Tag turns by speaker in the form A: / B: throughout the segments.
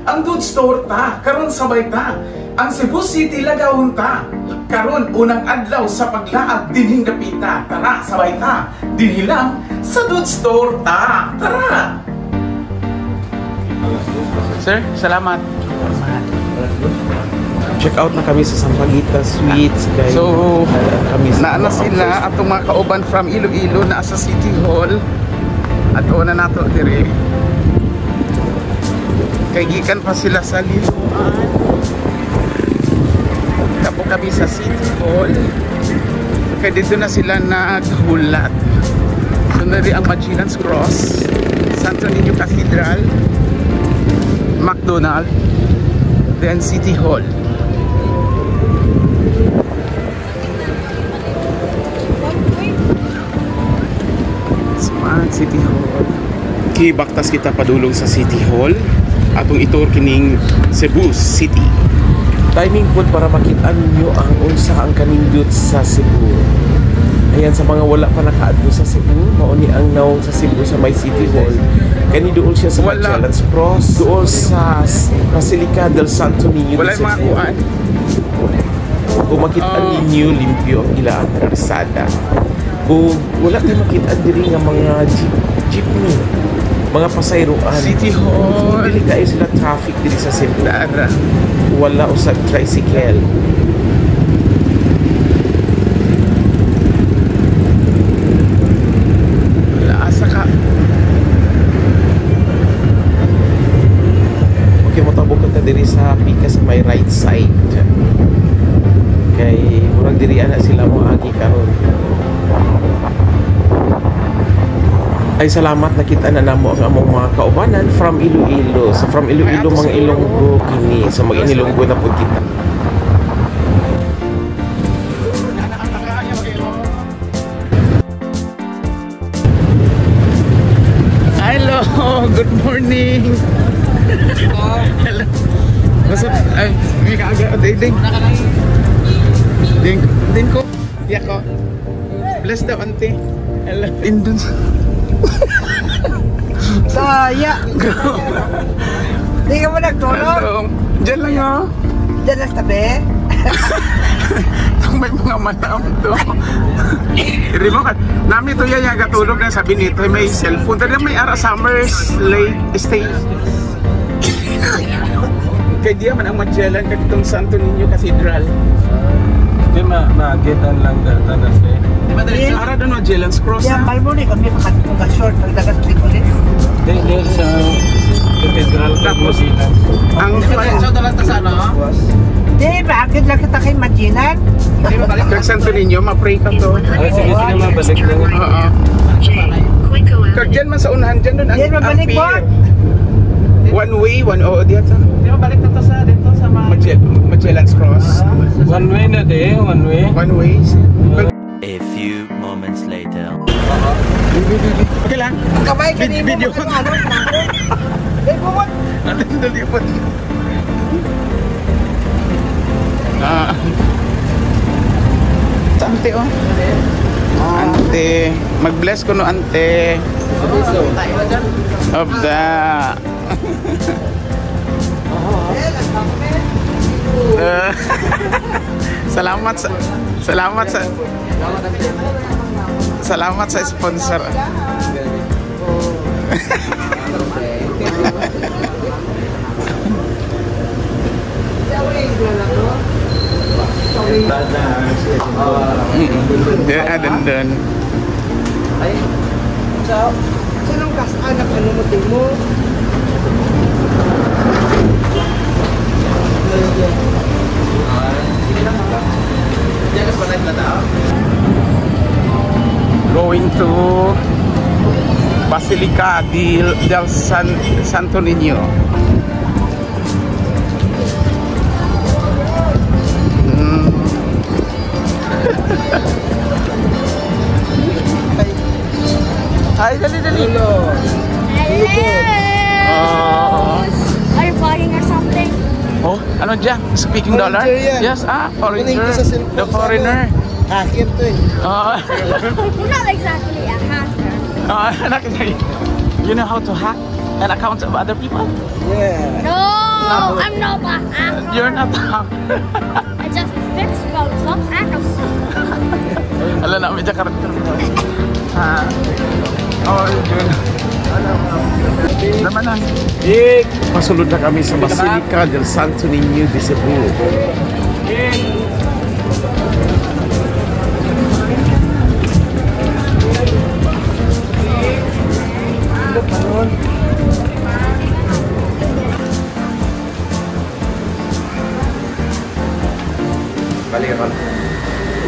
A: Ang Dudes Torta, karon sabay ta. Ang Cebu City lagawon ta. Karon unang adlaw sa paglaag dinhing dapita. Tara, sabay ta. Dinhi lang sa Dudes Torta. Tara. Sir, salamat.
B: Check out na kami sa Sampaguita Suites kay
A: So,
B: kami sa
A: Naa na sila atong mga kauban from Iloilo naa sa City Hall. At una nato dire. Kay gikan pa sila sa Liloan. Tapo kami sa City Hall. Kay dito na sila naghulat. So nari ang Magellan's Cross, Santo Niño Cathedral, McDonald, then City Hall. Smart City Hall.
B: Okay, baktas kita padulong sa City Hall atong itur kining Cebu City. Timing po para makita ninyo ang unsa ang kanindot sa Cebu. Ayan, sa mga wala pa nakaadto sa Cebu, mao ni ang nawong sa Cebu sa may City Hall. Kani duol siya sa
A: Wala.
B: Magellan's Cross, duol sa Basilica del Santo Niño de
A: Wala yung mga
B: Cebu.
A: kuan.
B: Kung makita
A: Oh.
B: ninyo, limpyo ang ilaan kalsada. Kung wala tayo makita diri nga mga jeepney, mga pasayroan.
A: City Hall.
B: Dili kayo sila traffic diri sa Cebu.
A: Dara.
B: Wala usag tricycle.
A: Wala asa ka.
B: Okay, motabok ka diri sa pika sa may right side. Kay murag diri ana sila moagi karon. Ay, salamat, nakita na namo ang among mga kaubanan from Iloilo. So from Iloilo, mga Ilonggo kini. So mag-inilonggo na pud kita.
A: Hello, good morning. Hello. What's up? Ay, may kaaga. Ding, ding. Ding, ding ko. Yako. Bless daw, auntie. Hello. Indun.
C: Saya! Hindi ka mo nagtulog?
A: Hello. Diyan lang, oh.
C: Diyan lang sa tabi?
A: Itong may mga manam to. Remote. Nami to yan yung katulog na sabi nito may cellphone. Talagang may ara summers late stay. Kay diya man ang Magellan kag itong Santo Niño Cathedral.
D: Hindi, maagitan lang data na siya.
C: Di
A: Ara doon Magellan's Cross.
C: Diyan,
A: Ha?
C: palmo ni kami makashort pagdagas likulis.
D: Hindi, hindi sa cathedral kag Magellan.
A: Ang
C: Di, bakit lang kita kay Magellan?
A: Kag Santo Niño, ma-pray ka to.
D: Ay, sige, sige, mabalik lang.
A: Oo. Kag dyan man sa unahan dyan doon ang,
C: Diyan,
A: ang
C: mabalik
A: pier.
C: mo.
A: One way, one oo diyan sa.
E: Di ba balik na to sa dito sa mga
A: Magellan's Cross.
D: One way na di, one way.
A: One way.
F: A few moments later.
A: Okay lang.
C: Ang kamay kanino
A: Video.
C: mo ano, ano? Di, bumot.
A: Dali po. Ah. Sa ante oh. Ante, mag-bless ko no ante. Of the Salamat sa sponsor. Yeah, dun dun.
C: Sinong kas anak ano mo mo?
A: Going to Basilica del Santo Niño. Ay, dali, dali.
G: Hello.
A: Oh.
G: Are you vlogging or something?
A: Oh, ano dyan? Speaking dollar?
H: Foreigner yan.
A: Yes, ah, foreigner.
H: Kunin ko sa cellphone
A: The
H: sa
A: foreigner.
H: Hacker to eh.
A: Oh.
G: You're not exactly a hacker.
A: Oh, you know how to hack an account of other people?
H: Yeah.
G: No. I'm not a hacker.
A: You're not a hacker.
G: I just fix phones, not hackers.
A: Alam na, medyo karat Ha? Oh, yun. Naman na.
B: Pasulod na kami sa Basilica del Santo Niño de Cebu.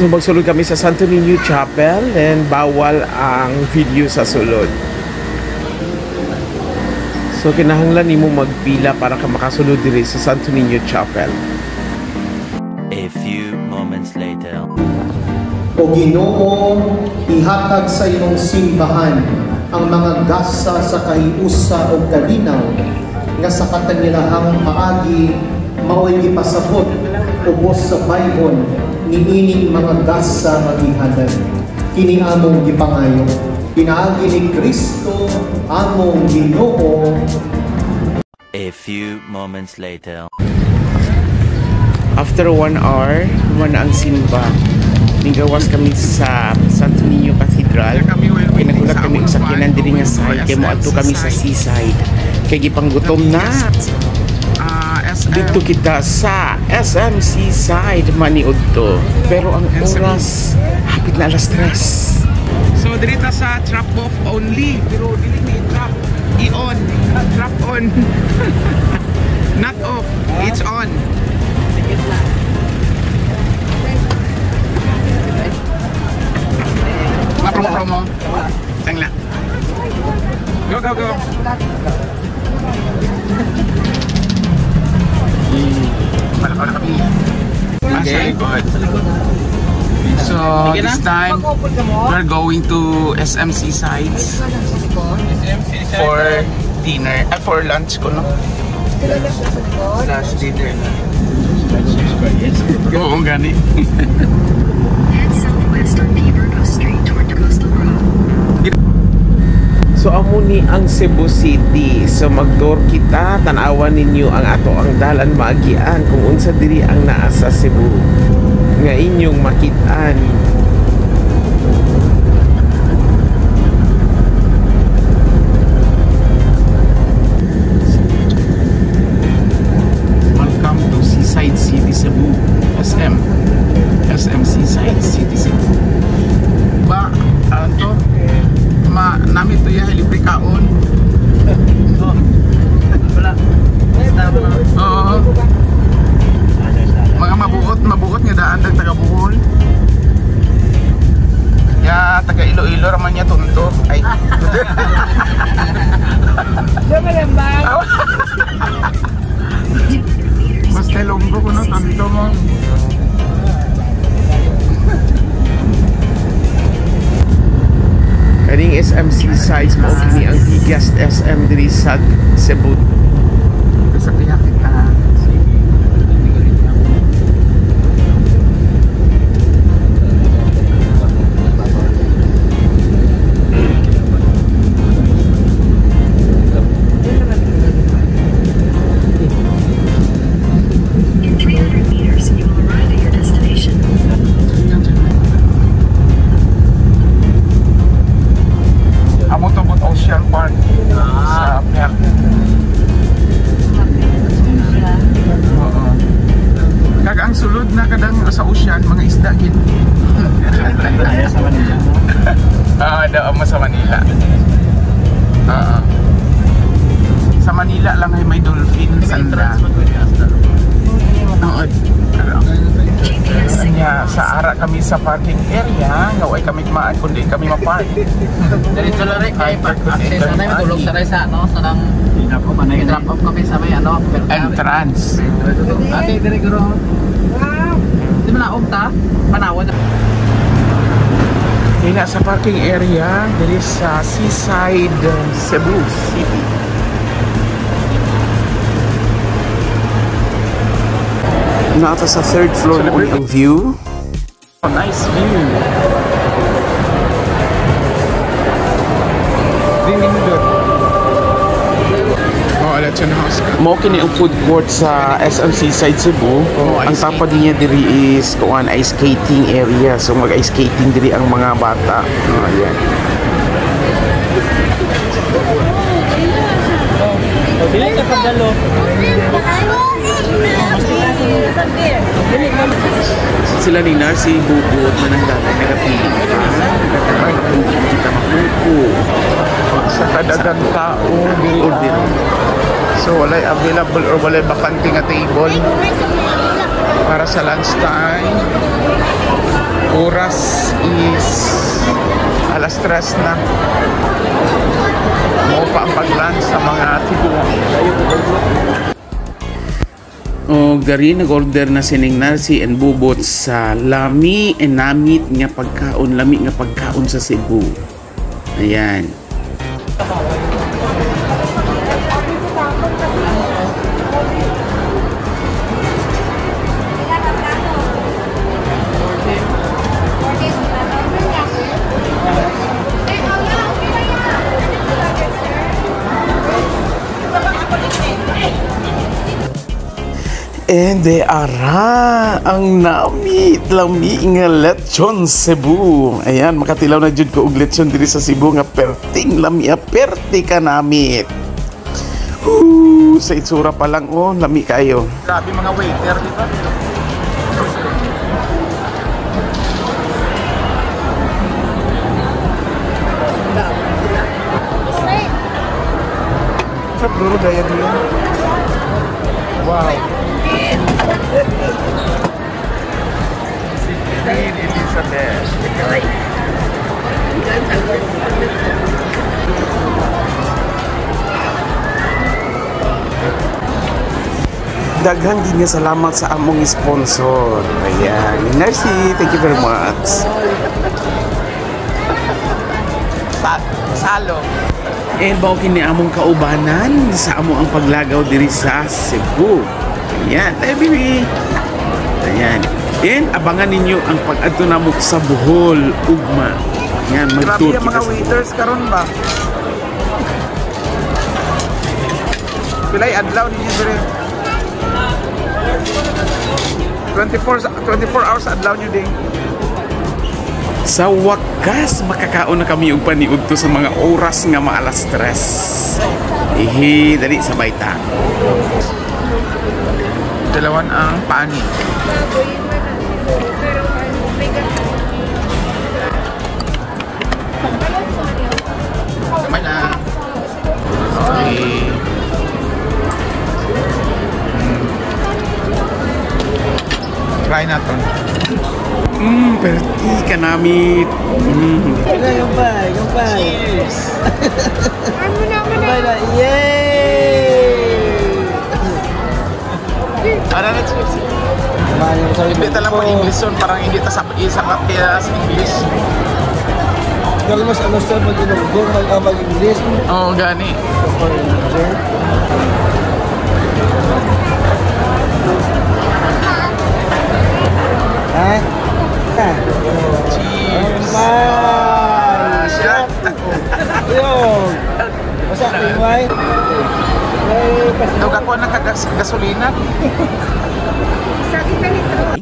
B: So magsulod kami sa Santo Niño Chapel and bawal ang video sa sulod. So kinahanglan nimo magpila para ka makasulod diri sa Santo Niño Chapel.
F: A few moments later.
H: O Ginoo, ihatag sa imong simbahan ang mga gasa sa kahiusa o kalinaw nga sa katangilahang paagi mao'y gipasabot ubos sa Bible niining mga gasa nga gihalad. Kini among gipangayo pinaagi ni Kristo among Ginoo.
F: A few moments later.
B: After 1 hour, human na ang simba. Nigawas kami sa Santo Niño Cathedral. Pinagulat kami og sakyanan diri nga side kay moadto kami sa seaside. Kay gipanggutom na. Dito kita sa SM Seaside maniudto. Pero ang oras hapit na alas 3.
A: So diri ta sa trap off only, pero dili ni trap i-on, trap on. Not off, it's on. Ma-promo-promo. Tangla. Go, go, go. Wala kami. Sa likod. So, this time, we're going to SM Seasides for dinner, for lunch ko, no?
E: Slash dinner.
A: Oo, gani.
I: Head southwest on P. Burgos Street toward Coastal Road.
B: So amo ni ang Cebu City. So magtour kita, tan-awan ninyo ang ato ang dalan maagian kung unsa diri ang naa sa Cebu nga inyong makit-an.
A: Welcome to Seaside City Cebu. SM. SM Seaside City Cebu. Ba, ano to? Ma, namin to ya, libre kaon.
E: Wala.
A: Oo. Mga mabuot nga daan dag taga Bohol. Ya, taga Iloilo raman niya tunto. Ay. Basta Ilonggo ko no, tunto mo.
B: Kaning SM Seaside mao kini ang biggest SM diri sa Cebu.
A: Sa kaya kita.
I: In 300 meters, you will arrive at your destination.
A: Amo to but Ocean Park sa Piak. Oo. Kag ang sulod na kadang sa ocean mga isda gid.
E: Sa Manila.
A: Daw mo sa Manila. Sa Manila lang ay may dolphin sanda. Oo.
I: GPS
A: Nya, sa ara kami sa parking area, nga way kami maan kundi kami ma-park.
E: Diretso lang rin kay
A: Ay,
E: access na may tulog sa sa ano, sa nang drop off kami sa may ano,
A: Entrance.
E: Ate, dire guro. Di ba naog ta? Panawan.
A: Dina sa parking area, diri sa Seaside, Cebu City.
B: Naa ta sa third floor mo ang view.
A: Oh, nice view. Di nindot. Oh, Lechon house ka.
B: Mao kini ang food court sa SM Seaside Cebu.
A: Oh,
B: Ang
A: ice
B: tapad niya diri is kuan, ice skating area. So mag ice skating diri ang mga bata. Oh, ayan.
D: Dili ka kabalo.
B: Sila ni Narcy, Bubot, Mananggalay, nagapili pa. Nagapili kita makupo.
A: Sa kadagang tao diri.
B: Order.
A: So walay available or walay bakante nga table para sa lunchtime. Oras is 3:00 na. Mao pa ang pag-lunch sa mga tiguang.
B: O gari nag-order na sining Narcy and Bubot sa lami and namit nga pagkaon, lami nga pagkaon sa Cebu. Ayan. And de ara ang namit lami nga lechon Cebu. Ayan, makatilaw na jud ko og lechon diri sa Cebu nga perting lami, perti ka namit. Woo, sa itsura pa lang oh, lami kayo.
A: Grabe mga waiter dito. Sa bro, daya din. Wow. Si Queen Elizabeth.
B: Daghan din nga salamat sa among sponsor. Ayan, Narcy, thank you very much.
A: Salo.
B: And bao kini among kaubanan sa amo ang paglagaw diri sa Cebu. Ayan, tayo baby. Ayan. And abangan ninyo ang pag-adto namo sa Bohol ugma. Ayan,
A: Grabe
B: mag-tour
A: ang
B: kita
A: mga
B: sa Bohol.
A: waiters karon ba? Pilay adlaw ninyo dire. 24 hours adlaw nyo din.
B: Sa wakas, makakaon na kami og paniudto sa mga oras nga maalas tres. Ihi, dali sabay ta.
A: Dalawan ang pani. Kamay na. Okay. Try natin.
B: Perti ka namit.
C: Kampay, kampay.
A: Cheers!
C: Kampay na. Yay!
A: Ano na cheers? Hindi talaga mo English yun. Parang hindi ta sa isa kaya sa English.
H: Kaya mas ano sir, mag-Ilonggo, mag-English.
A: Oo, gani.
H: Sir.
C: Ha? Ha?
A: Cheers!
C: Kampay!
A: Shot!
C: Yun! Basta, tingway. Ay,
A: Dog ako nakagas gasolina.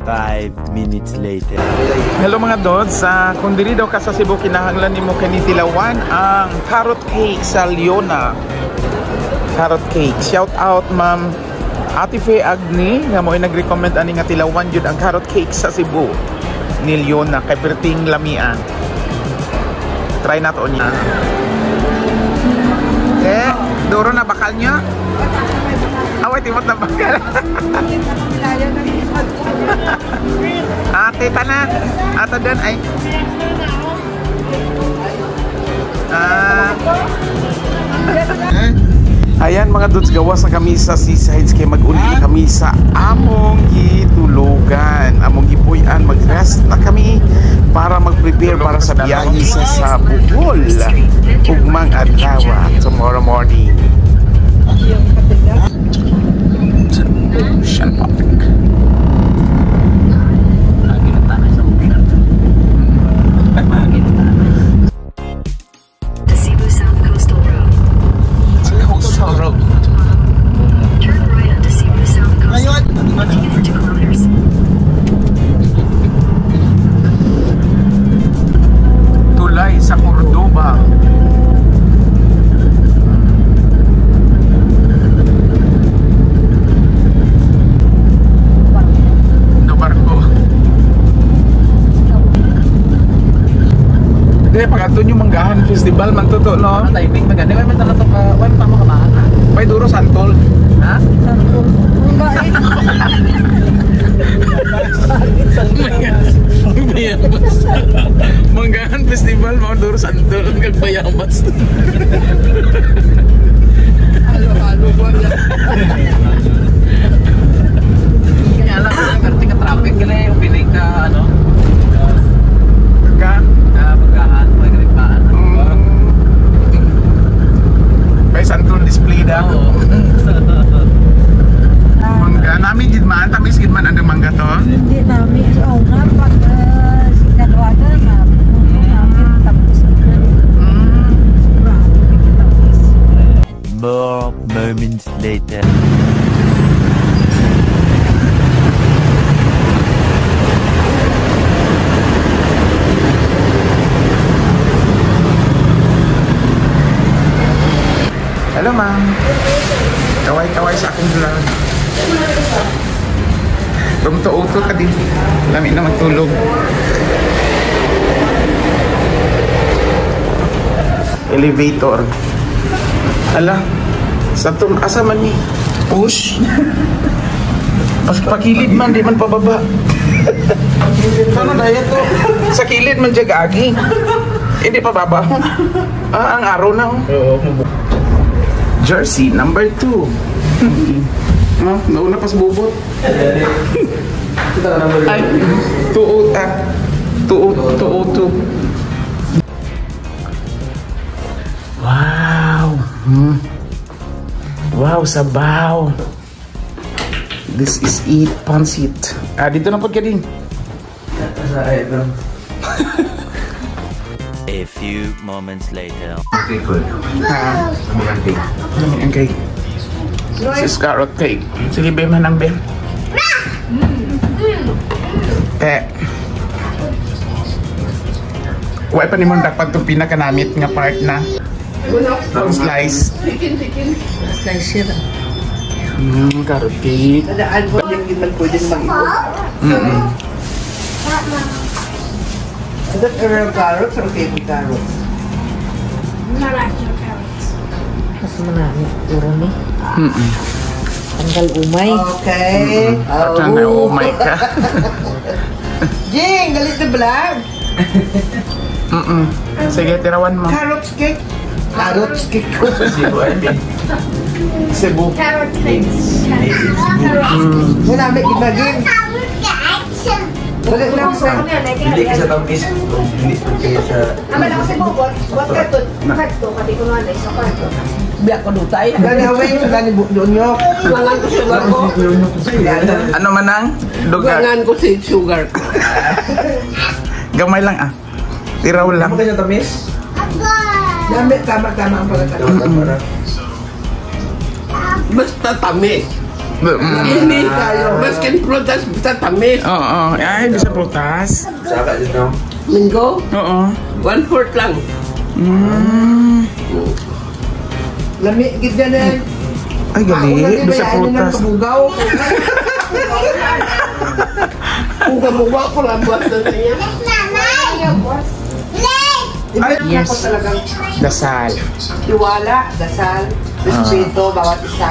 F: 5 minutes later.
A: Hello mga dods, kung diri daw ka sa Cebu, kinahanglan nimo kani tilawan ang carrot cake sa Leona. Carrot cake. Shout out Ma'am Ate Faye Agni nga mo'y nag-recommend ani nga tilawan jud ang carrot cake sa Cebu ni Leona kay perting lamian. Try nato niya. Eh, duro na bakal niya. Away, timot na bakal. Ate, tana. Ata dan ay. Ah.
B: Ayan mga dudes, gawas na kami sa Seasides kay mag-uli na kami sa among gitulugan, among gipuy-an, mag-rest na kami para mag-prepare para sa biyahe sa Bohol ugmang adlaw, tomorrow morning.
A: Ocean Park.
E: Lagi na tayo sa ocean. Lagi na tayo.
I: The Cebu South Coastal Road.
A: Coastal Road. Di, pag ato nyo Manggahan Festival man to no?
E: Ano timing maganda? Why man talaga ka? Why man tamo ka maan?
A: May duro santol.
E: Ha?
J: Santol.
A: Bayabas. Manggahan Festival mao duro santol kag bayabas.
E: Halo-halo ba? Kaya lang, pero tika traffic gali yung piling ka ano?
A: Ka?
E: Manggahan, may ganit.
A: May santol display daw. Mangga, namin gid man, tamis gid man ang mangga to.
J: Hindi namin. Oo nga, pag sikanwada na, namin tapos na. Grabe, tapos.
F: More moments later.
A: Hello, ma'am. Kaway-kaway sa akong vlog. Rumto-uto ka din. Lami na magtulog. Elevator. Ala, sa tum asa man ni? Push. Pas pakilid man, di man pababa. Ano daya to? Sa kilid man dyan agi. Hindi pababa. Ah, ang araw na. Oh. Jersey number 2. Ah, nauna pas bubot. Ay, 2 202. Wow. Wow, sabaw. This is it, pancit. Ah, dito na pod ka din.
F: A few moments later.
A: Ang cake. This is carrot cake. Sige, be manang be. Eh. Why pa nimong dapat itong pinakanamit nga part na? Slice.
J: Slice siya.
A: Carrot cake.
C: Tadaan po, hindi man pwede mag-ibo. Is that real carrots or baby carrots?
G: Not actual carrots.
J: Mas manami. Puro ni. Tanggal umay.
C: Okay.
A: Tanggal umay ka.
C: Jing, galit na vlog.
A: Sige, tirawan mo.
C: Carrots cake. Carrots cake.
A: Cebu. Cebu.
G: Carrot cake.
C: Manami, gibagin. Wala lang sa...
F: Hindi ka sa tamis. Hindi kayo sa...
G: Ama lang kasi bubot. What ka to? Karto, kati ko nga na isa karto.
E: Biyak ko dutay.
C: Ganawin, gani bunyok.
E: Guwangan ko sugar ko.
A: Ano man ang? Lugar.
E: Guwangan ko si sugar ko.
A: Gamay lang ah. Tiraw lang.
C: Ano kayo tamis? Dami, tama-tama ang pagkatama.
E: Basta tamis. Hindi tayo. Baskin prutas, basta tamis.
A: Oo. Ay, bisa prutas.
F: Saka dito.
E: Minggo?
A: Oo.
E: 1/4 lang.
C: Lami, gid na.
A: Ay, gali. Bisa prutas.
C: Kabugaw.
E: Kung kabugaw ko lang buwas na niya.
A: Ay,
C: yes. Talagang
A: dasal.
C: Tiwala, dasal, respeto, bawat isa.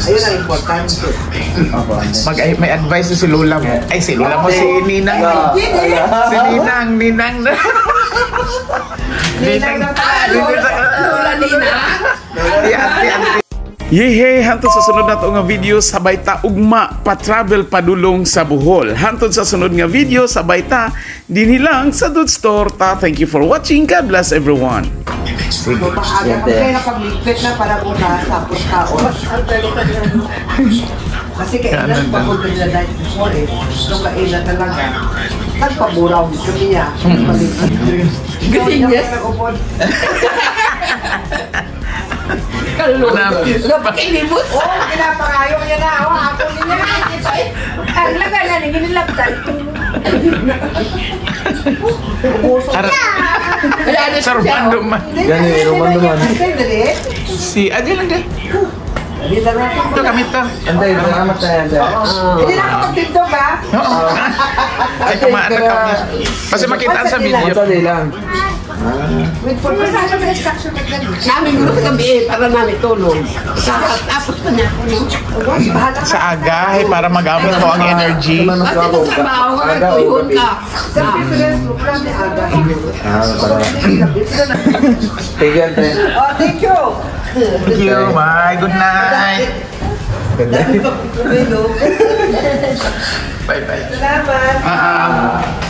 C: Ayun ang importante.
A: May advice si Lola mo. Ay, si Lola mo, si Ninang. Si Ninang, Ninang. Ninang.
E: Lola Ninang.
A: Ate. Yehey! Hantod sa sunod na to nga video, sabay ta ugma pa-travel padulong sa Bohol. Hantod sa sunod nga video, sabay ta dinhi lang sa Dudes Torta. Thank you for watching. God bless everyone.
C: Maaga kami kayo napagligpit na para po nasapos kaon. Kasi kailan pa po nila night before eh. So kailan talaga. Nagpaburaw kami niya.
E: Kasi yes. Napakilibot.
C: Oo, pinapangayo niya na. Oo, ako niya.
G: Ang lagay na, ginilaptan.
A: Sa Romando man.
F: Gani, Romando man.
A: Si, adi lang din. Ito kami to.
F: Antay, salamat tayo.
C: Hindi na ako magtindog ha?
A: Oo. Ay, kumaan na kami. Kasi makita sa video.
F: Antay lang.
C: With for instruction.
K: Namin gulo sa gabi eh, para namin tulog. Sa, tapos pa niya ako, no?
C: Bahala ka.
A: Sa aga, eh, para magamit mo ang energy.
F: Mas
K: Kasi
F: gwapo
K: sa trabaho ka,
F: aga o
K: tuyhon
F: gabi?
K: ka.
C: Sa preference mo, marami aga.
F: Ah, para. Thank you, Ante.
C: Oh, thank you.
A: Thank you. Bye. Good night.
F: Good night.
A: Bye-bye.
C: Salamat.
A: Ah, ah.